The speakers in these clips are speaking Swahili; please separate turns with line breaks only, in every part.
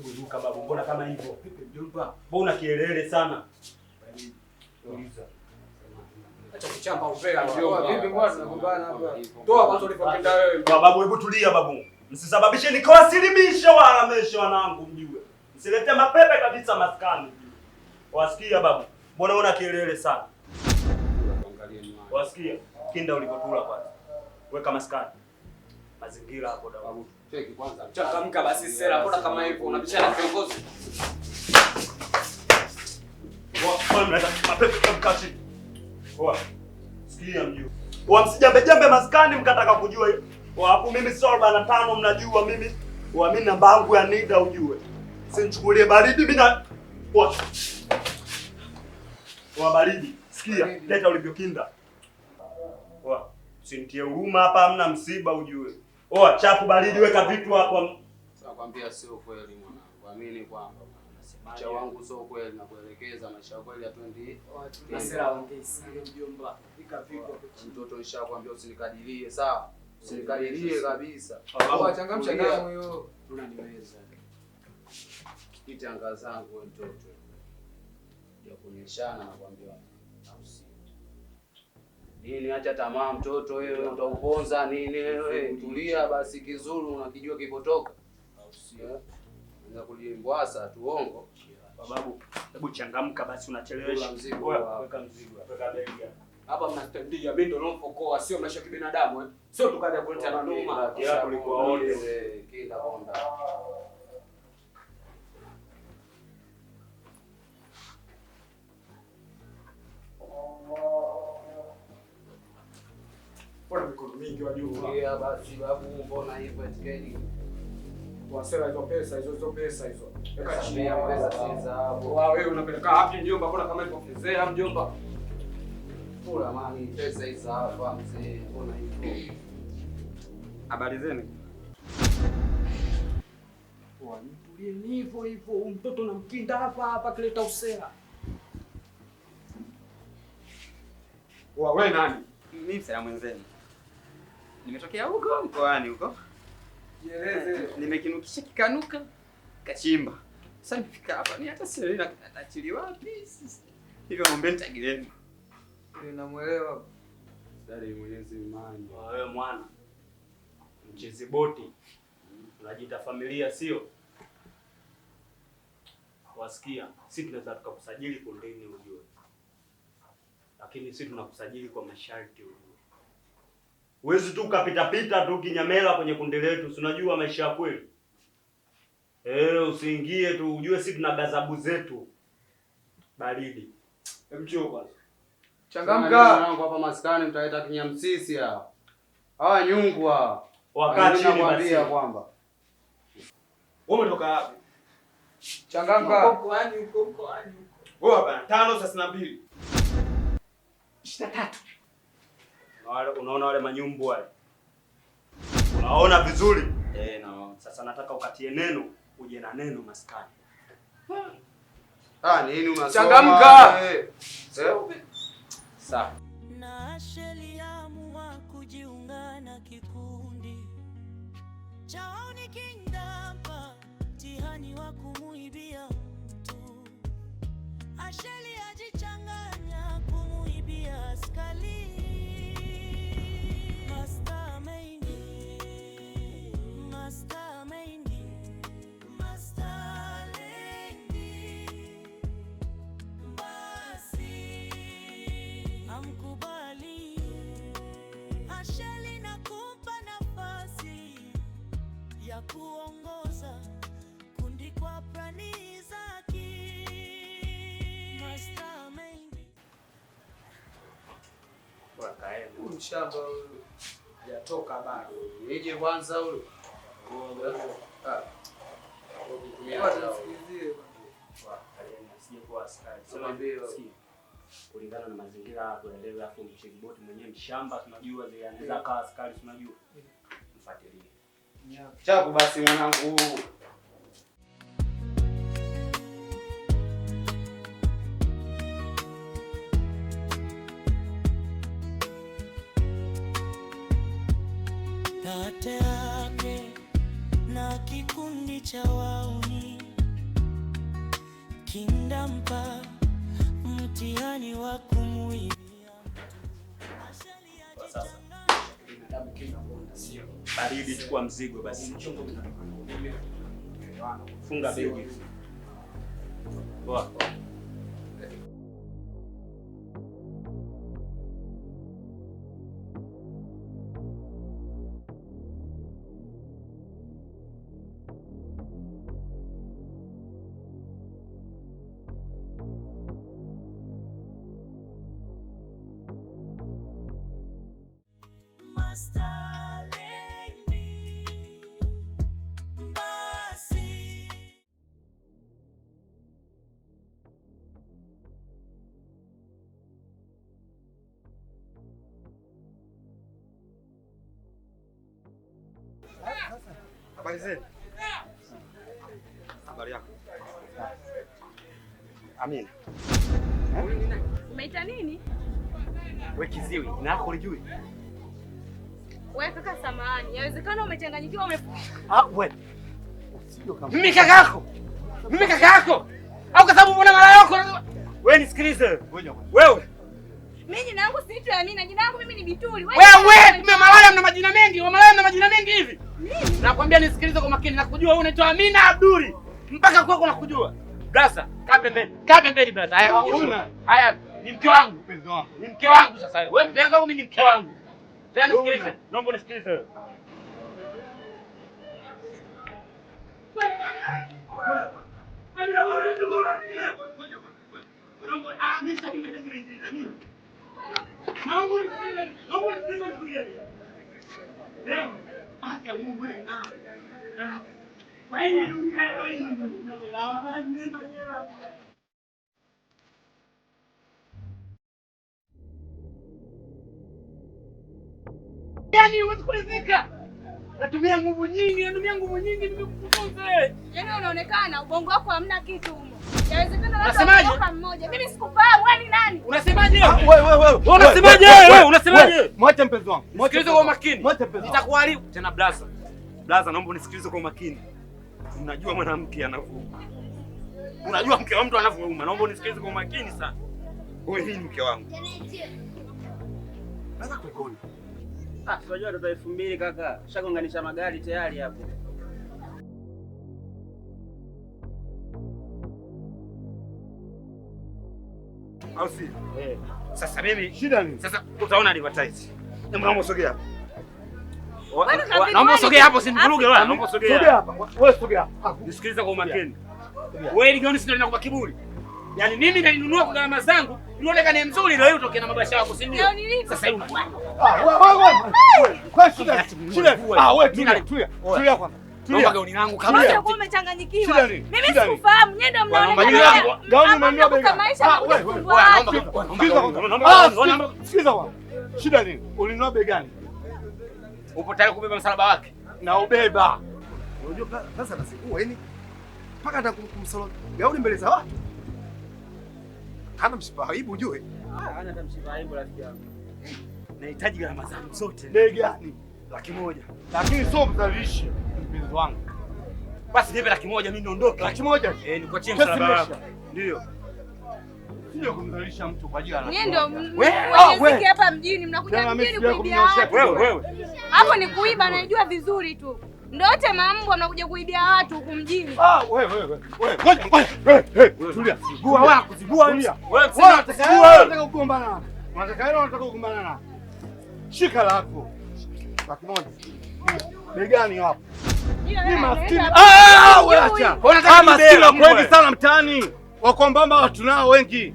Hebu ruka babu, mbona kama hivyo?
Vipi mjomba?
Mbona kielele sana? Uliza.
Acha kuchamba umbea mjomba.
Vipi bwana, tunagombana hapa.
Toa kwanza ulipopenda wewe.
Kwa babu, hebu tulia babu. Msisababishe nikawasilimisha wala mesha wanangu mjue. Msilete mapepe kabisa maskani mjue. Wasikia babu? Mbona una kielele sana? Wasikia? Kinda ulikotula kwanza. Weka maskani. Mazingira hapo dawa.
Babu, cheki kwanza.
Changamka basi sera, mbona kama hivyo unabishana na kiongozi?
Wewe mnaleta mapepe kama chini. Poa. Sikia mjue. Wa msijambe jambe maskani mkataka kujua hiyo. Hapo mimi sio 45 mnajua mimi. Wa mimi namba yangu ya NIDA ujue. Usinichukulie baridi mimi na wa. Wa baridi. Sikia, leta ulivyokinda. Poa. Usinitie huruma hapa, hamna msiba ujue. Oa, chapu baridi weka vitu hapo.
Sasa kwambia sio kweli mwanangu. Amini kwamba cha wangu sio kweli na kuelekeza maisha kweli hatuendi.
Na sera ongei sana mjomba. Fika vitu hapo chini.
Mtoto nishakwambia usinikadirie, sawa? Usinikadirie kabisa.
Babu,
Changamsha damu hiyo.
Unaniweza.
Ita anga zangu wewe mtoto. Ya kuonyeshana na kuambia na usiku. Nini, acha tamaa mtoto wewe, utauponza nini wewe? Tulia basi, kizuri unakijua kipotoka. Unaweza kulimbwasa tuongo.
Babu, hebu changamka basi unachelewesha.
Kula mzigo.
Oa, weka mzigo. Weka begi hapa.
Hapa mnastendia, mimi ndo nilopokoa, sio maisha kibinadamu eh. Sio tukaja kuleta manoma.
Kila tulikuwa wote.
Kila onda.
Mbona mikono mingi wajua?
Tulia basi babu, mbona hivyo etiketi?
Wasera hizo pesa hizo hizo pesa hizo. Weka chini
Pesa
hapo.
pesa si za hapo.
Wa wewe unapeleka wapi mjomba? Mbona kama hivyo fezea mjomba?
Kula mani, pesa hizi hapa mzee, mbona hivyo?
Habari zenu?
Nitulie ni hivyo hivyo, huyu mtoto namkinda hapa hapa kileta usera. Wa wewe nani?
Mimi msela mwenzenu. Nimetokea huko mkoani huko.
Jieleze.
Nimekinukisha kikanuka, kachimba. Sasa nimefika hapa ni hata sielewi naachili wapi. Hivyo naombeni tagileni.
Ninamuelewa. Sasa Mwenyezi imani.
Wewe mwana. Mchezi boti. Unajiita familia sio? Wasikia, sisi tunaweza tukakusajili kundini ujue. Lakini sisi tunakusajili kwa masharti ujue. Huwezi tu ukapita pita tu kinyamela kwenye kundi letu, si unajua maisha ya kweli. Usiingie tu ujue sisi tuna gazabu zetu. Baridi.
Hem njoo kwanza.
Changamka. Mwanangu hapa maskani mtaleta kinyamsisi hawa. Hawa nyungu hawa.
Wakaa chini basi.
Nakwambia kwamba.
Wewe umetoka wapi?
Changamka.
Mkoani huko, mkoani huko.
Wewe hapa 5:32.
23.
Unaona wale manyumbu wale? Unaona vizuri?
Naona.
Sasa nataka ukatie neno, uje na neno maskani.
Ah, nini unasoma?
Changamka.
Sawa.
Na Asheli amua kujiunga na kikundi chaoni Kingdampa, mtihani wa kumuibia mtu. Asheli ajichanganya kumuibia askari. Master Meindi, Master Meindi, Master Lendi, basi amkubali Asheli na kumpa nafasi ya kuongoza kundi kwa plani zake. Master Meindi.
Bora kaenda.
Huyu mshamba huyu.
Hajatoka bado.
Nije kwanza huyu. Ah.
Kutumia asije kuwa askari. Sema
Ndio.
sikia. Kulingana na mazingira hapo elewe, afu mchezi mwenyewe mshamba tunajua zile anaweza akawa askari tunajua. Mfuatilie.
Chapu basi mwanangu.
Tate yake na kikundi cha wauni Kindampa mtihani wa kumuibia.
Sasa baridi, chukua mzigo basi. Funga begi. Poa.
Habari zenu? Habari yako? Amina.
Umeita nini?
Wewe kiziwi, na yako ulijui?
Wewe kaka, samahani. Yawezekana umechanganyikiwa ume
Ah, wewe. Usio kama
Mimi kaka yako. Mimi kaka yako. Au kwa sababu mbona mara yako?
Wewe nisikilize.
Ngoja kwanza.
Wewe.
Mimi jina langu siitwi Amina, jina langu mimi ni Bituli.
Wewe kumbe malaya mna majina mengi, wa malaya mna majina mengi hivi. Nakwambia nisikilize kwa makini, nakujua wewe unaitwa Amina Abduli. Mpaka kwako nakujua. Brother, kaa pembeni. Kaa pembeni brother. Haya, haya, ni mke wangu.
Mpenzi wangu.
Ni mke wangu sasa. Wewe mpenzi wangu, mimi ni mke wangu. Tena nisikilize.
Naomba nisikilize wewe.
Yaani huwezi kuridhika. Natumia nguvu nyingi, natumia nguvu nyingi nimekufunza wewe.
Yaani unaonekana ubongo wako hamna kitu humo. Yawezekana labda
Unasemaje?
umetoka mmoja. Mimi sikufahamu, wewe ni nani?
Unasemaje wewe?
Wewe wewe.
Unasemaje wewe? Unasemaje?
Mwache mpenzi wangu.
Nisikilize kwa makini.
Mwache mpenzi wangu.
Nitakuharibu tena blaza.
Blaza, naomba unisikilize kwa makini. Unajua mwanamke anavyouma. Unajua mke wa mtu anavyouma. Naomba unisikilize kwa makini sana. Wewe hii ni mke wangu.
Blaza kulikoni?
Ah, tunajua watoto 2000 kaka. Shagonganisha magari tayari hapo.
Au si? Sasa mimi
Shida nini?
sasa utaona advertise. Hebu naomba usogee hapa.
Wewe
Naomba usogee hapo usinivuruge wewe. Naomba usogee.
Sogea hapa. Wewe sogea hapa.
Nisikilize kwa umakini. Wewe ile gauni si ndio linakupa kiburi? Yaani mimi nalinunua kwa gharama zangu, nionekane mzuri leo utoke na mabasha yako, si ndio?
Gauni lipi?
Sasa hivi
Ah, wewe wewe. Kwa shida. Shida. Ah, wewe tulia, tulia. Tulia kwanza.
naomba
Tulia.
gauni langu kama
Wewe ulikuwa umechanganyikiwa.
Shida nini?
Mimi
Shida nini?
sikufahamu, nyie ndio
Naomba
mnaonekana.
Gauni umenunua bei gani?
Maisha
Ah,
mnakuja
wewe,
kusumbua
wewe,
watu.
naomba
Sikiza kwanza.
Naomba-
Ah, sikiza kwanza. Shida nini? Ulinunua bei gani?
upo tayari kubeba msalaba wake.
Na ubeba.
Unajua sasa nasikuwa yani mpaka hata kumsolo gauni mbele za watu. Hana mshipa aibu ujue.
Ah, hana hata mshipa aibu rafiki yangu.
Nahitaji gharama zangu zote.
Bei gani?
100,000.
Lakini sio mzalishi mpenzi wangu.
Basi nipe 100,000 mimi niondoke.
100,000.
Eh, nikuachie
Kesi
msalaba
imeisha.
wako. Ndio.
Sio kumzalisha mtu kwa ajili ya
Nyie ndio
Wewe, ah,
wenye
wewe.
ziki hapa mjini, mnakuja
Tena mimi
mjini
sijawahi
kuibia
kumnyoshea
watu.
Wewe wewe.
Hapo ni kuiba, naijua vizuri tu. Ndio wote mambwa mnakuja kuibia watu huku mjini.
Ah, wewe wewe wewe. Ngoja ngoja. Wewe, wewe, tulia.
Zibua wewe, kuzibua wewe.
Tulia.
Wewe
Wewe
msina
unataka
kuzibua wewe.
unataka kugombana na. Unataka hela unataka kugombana na. Shika lako. 100,000. Bei gani hapo?
Ni
maskini. Ah, wewe acha.
Unataka
Ah, maskini wako
mbwa.
wengi sana mtaani. Wakombamba tunao wengi.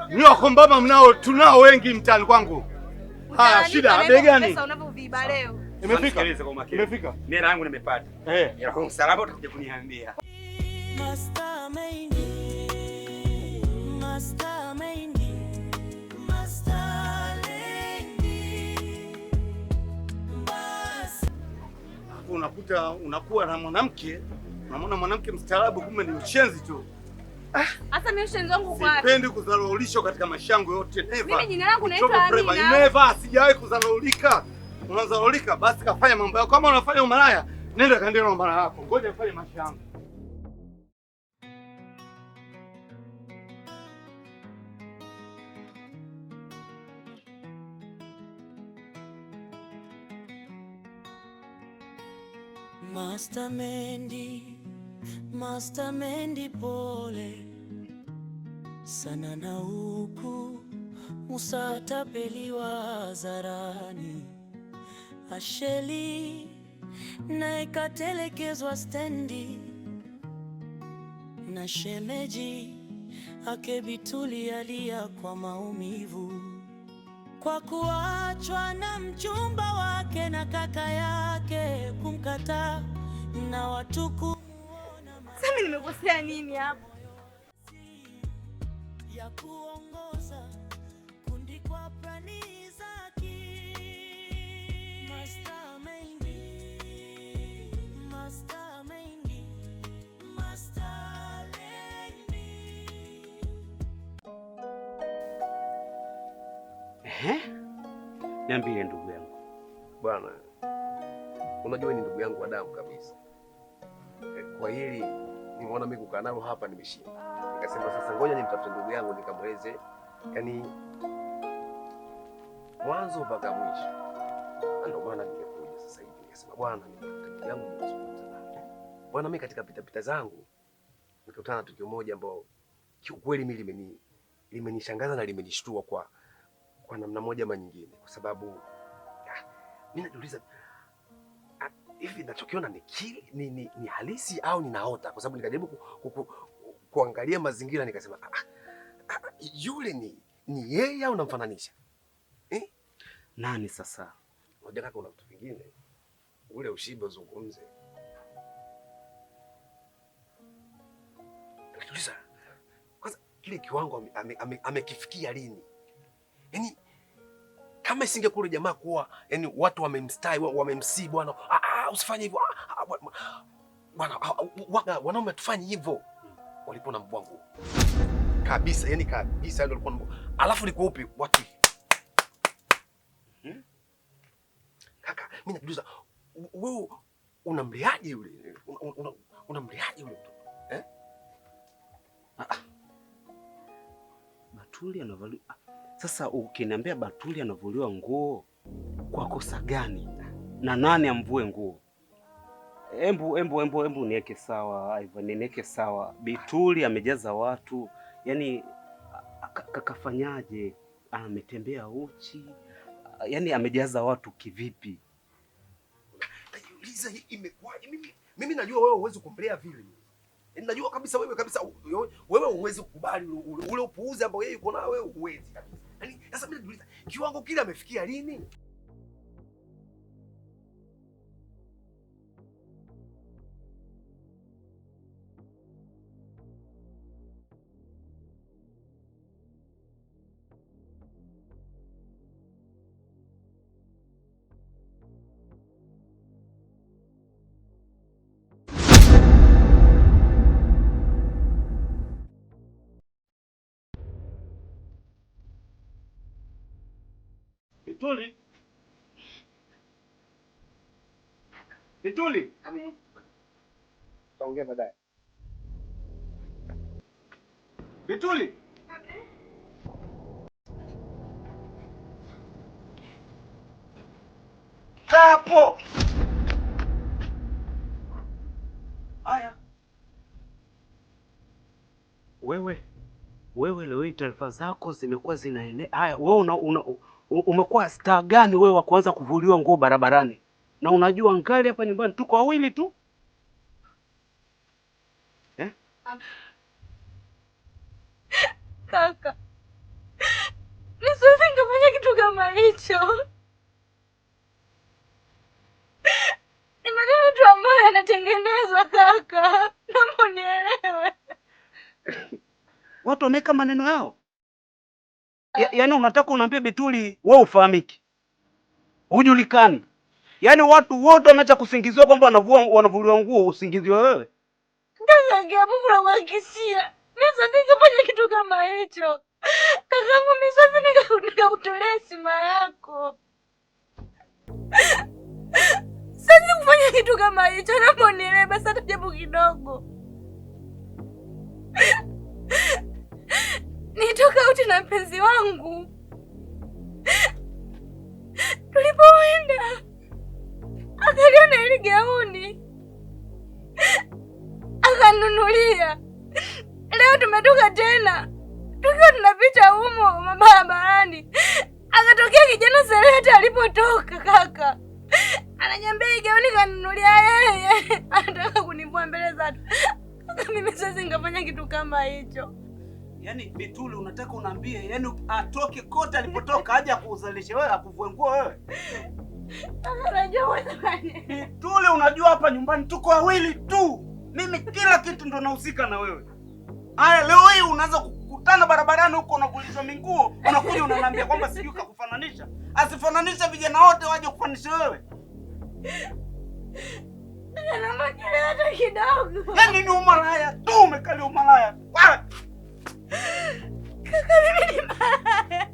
Ni wakombamba mnao tunao wengi mtaani kwangu. Haya, shida bei gani?
Pesa unavyoviiba leo.
Imefika.
Nisikilize kwa umakini.
Imefika.
Mimi hela yangu nimepata.
Eh.
Ila kwa msalaba utakuja kuniambia.
Master Mendi, Master Mendi, Master Lendi, Basi.
Hapo unakuta unakuwa na mwanamke, unamwona mwanamke mstaarabu kumbe ni mshenzi tu.
Hasa mimi ushenzi wangu kwa wapi?
Sipendi kudharaulishwa katika maisha yangu yote. Never.
Mimi jina langu naitwa
Trouble forever.
Amina.
Never, sijawahi kudharaulika. Unadharaulika basi kafanya mambo yako. Kama unafanya umalaya, nenda kaendelee na umalaya wako. Ngoja nifanye maisha yangu.
Master Mendy, Master Mendy, pole sana na huku Musa tapeliwa hadharani, Asheli naye katelekezwa stendi, na shemeji ake Bituli alia kwa maumivu kwa kuachwa na mchumba wake na kaka yake kumkataa na watu kumuona.
Sasa mimi nimekosea nini hapo?
Ya kuongoza kundi kwa plani zake. Master Mendy, Master Mendy, Master Mendy.
Ehe, niambie ndugu yangu.
Bwana, unajua ni ndugu yangu wa damu kabisa. Kwa hili nimeona mimi kukaa nalo hapa nimeshinda. Nikasema sasa ngoja nimtafute ndugu yangu nikamweleze, yani mwanzo mpaka mwisho. Ndio maana nimekuja sasa hivi. Nikasema bwana, nimtafute ndugu yangu nimezungumza naye. Bwana, mimi katika pita pita zangu nikakutana na tukio moja ambao kiukweli mimi limenishangaza na limenishtua kwa namna moja ama nyingine, kwa sababu mimi najiuliza hivi ninachokiona ni kile ni halisi au ninaota? Kwa sababu nikajaribu kuangalia mazingira nikasema yule ni yeye au namfananisha?
Nani sasa?
Unajua kaka, kuna mtu mwingine ule ushibe uzungumze. Najiuliza kwanza kile kiwango amekifikia lini? Yaani kama isingekuwa jamaa kuwa yani watu wamemstai wamemsii bwana, usifanye hivyo bwana, wanaume tufanye hivyo, walikuwa na mbwangu kabisa, yani kabisa ndio walikuwa. Alafu liko upi watu Kaka, mimi najiuliza wewe unamliaje yule? Unamliaje yule mtoto? Eh?
Batuli anavaliwa. Sasa ukiniambia Batuli anavuliwa nguo kwa kosa gani? Na nani amvue nguo? Embu embu embu embu niweke sawa, Ivan, niweke sawa. Bituli amejaza watu. Yaani kakafanyaje? Ametembea uchi. Yaani amejaza watu kivipi?
Najiuliza imekwaje? Mimi najua wewe huwezi kumlea vile. Najua kabisa wewe kabisa wewe huwezi kukubali ule upuuzi ambao yeye yuko nao, wewe huwezi kabisa. Yaani sasa mimi najiuliza kiwango kile amefikia lini?
Bituli. Bituli. Tutaongea baadaye. Bituli. Hapo.
Haya. Wewe leo hii taarifa zako zimekuwa zinaenea. Haya, wewe umekuwa star gani wewe wa kuanza kuvuliwa nguo barabarani? Na unajua ngali hapa nyumbani tuko wawili tu. Eh?
Kaka, mimi siwezi kufanya kitu kama hicho. Ni maneno tu ambayo yanatengenezwa kaka. Naomba unielewe.
Watu wameka maneno yao. Yaani unataka uniambie Bituli wewe ufahamiki, hujulikani. Yaani watu wote wameacha kusingiziwa kwamba wanavuliwa nguo, usingiziwe wewe.
Kaka, Mungu nakuhakikishia, mimi siwezi kufanya kitu kama hicho. Kakaangu, mimi siwezi nikakutolea heshima yako. Siwezi kufanya kitu kama hicho, naomba unielewe basi hata japo kidogo. Nitoka uti na mpenzi wangu. Tulipoenda akaliona ile gauni. Kanunulia. Leo tumetoka tena tukiwa tunapita humo mabarabarani, akatokea kijana Sereta alipotoka kaka, ananiambia hii gauni kanunulia yeye, anataka kunivua mbele za watu. Kaka, mimi siwezi nikafanya kitu kama hicho.
Yaani Bituli unataka unaambie, yaani atoke kote alipotoka aje akuuzalishe wewe, akuvue nguo wewe?
Kaka, unajua wewe.
Bituli, unajua hapa nyumbani tuko wawili tu. Mimi kila kitu ndo nahusika na wewe. Haya, leo hii unaanza kukutana barabarani huko unavulishwa minguo, unakuja unaniambia kwamba sijui kakufananisha. Asifananishe vijana wote waje kufanisha wewe.
Kaka, naomba nielewe hata kidogo.
Yaani ni umalaya tu, umekalia umalaya.
Kaka, mimi ni malaya.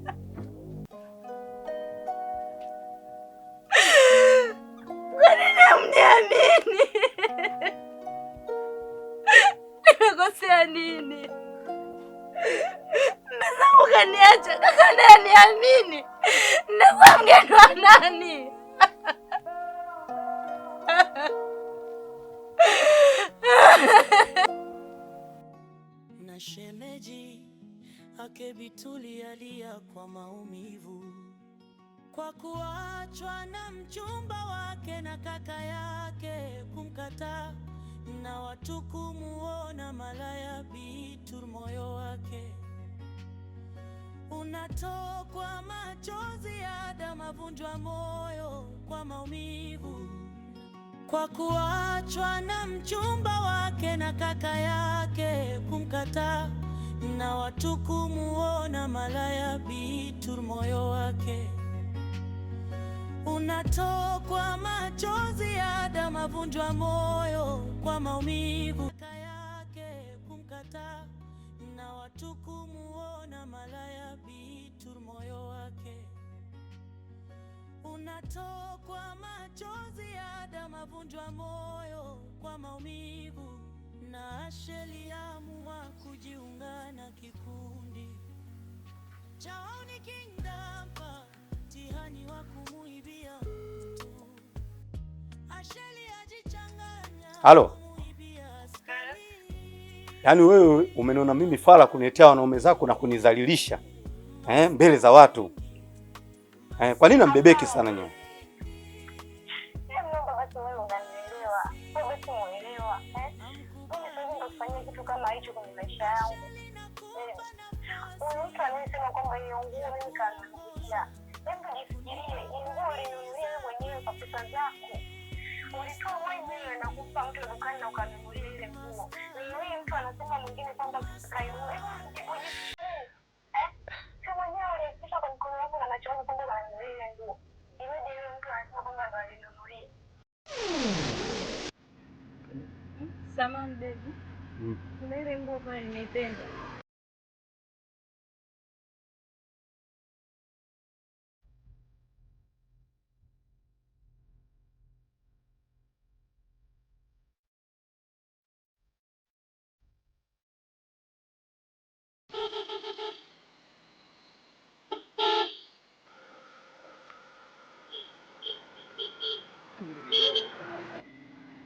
Kwa nini hamniamini? Nimekosea nini? Mwenzangu kaniacha, kaka naye aniamini. Nakuwa mgeni wa nani?
Na shemeji ake Bituli alia kwa maumivu kwa kuachwa na mchumba wake na kaka yake kumkataa na watu kumuona malaya. Bitur moyo wake unatokwa machozi ya damu, avunjwa moyo kwa maumivu kwa kuachwa na mchumba wake na kaka yake kumkataa na watu kumuona malaya. Bitur moyo wake unatokwa machozi ya damu, avunjwa moyo kwa maumivu. Kaka yake kumkataa na watu kumuona malaya. Bitur moyo wake unatokwa machozi ya damu, avunjwa moyo kwa maumivu. Na Asheli amua kujiunga na kikundi cha Oni Kingdom, mtihani wa kumuibia mtu. Asheli ajichanganya
Halo.
kumuibia askari.
Yaani wewe umeniona mimi fala kuniletea wanaume zako na kunizalilisha mbele za watu. Kwa nini nambebeki sana nyewe?
Naomba basi wewe unanielewa. Wewe basi muelewa, eh? Mimi siwezi nikakufanyia kitu kama hicho kwenye maisha yangu. Huyu mtu anayesema kwamba hiyo nguo mimi kanunulia. Hebu jifikirie, hii nguo ulinunulia wewe mwenyewe kwa pesa zako. Ulitoa mwenyewe na kumpa mtu dukani na ukanunulia ile nguo. Leo hii mtu anasema mwingine kwamba kainunua. Hebu jifikirie. Eh? Si mwenyewe ulifikisha kwa mkono wako na macho yako kwamba kanunulia ile nguo. Iweje yule mtu anasema kwamba ndo alinunulia?
Samahani baby. Kuna ile nguo pale nimeipenda.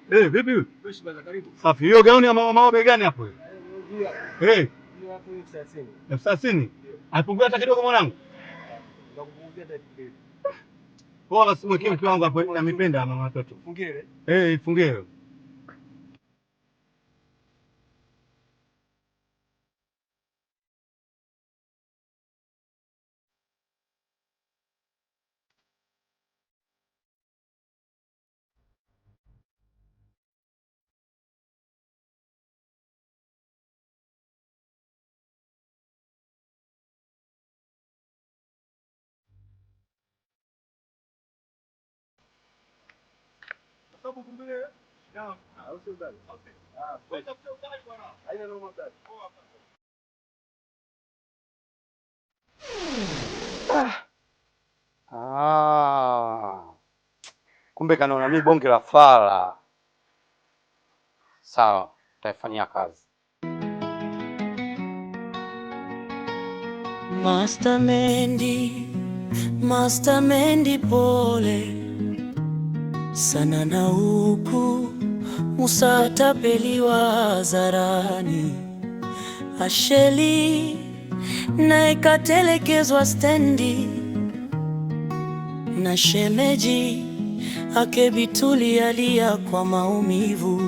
Vipi? Safi. Hiyo gauni ya mama mama bei gani hapo? 30,000. Haipungui hata kidogo mwanangu. Poa basi mwekee mke wangu hapo namipenda mama watoto. Eh, ifungie hiyo.
Ah. Kumbe kanaona mimi bonge la fala. Sawa, taifanyia kazi.
Master Mendy, Master Mendy, pole sana na huku Musa atapeliwa hadharani, Asheli naye katelekezwa stendi, na shemeji ake Bituli alia kwa maumivu.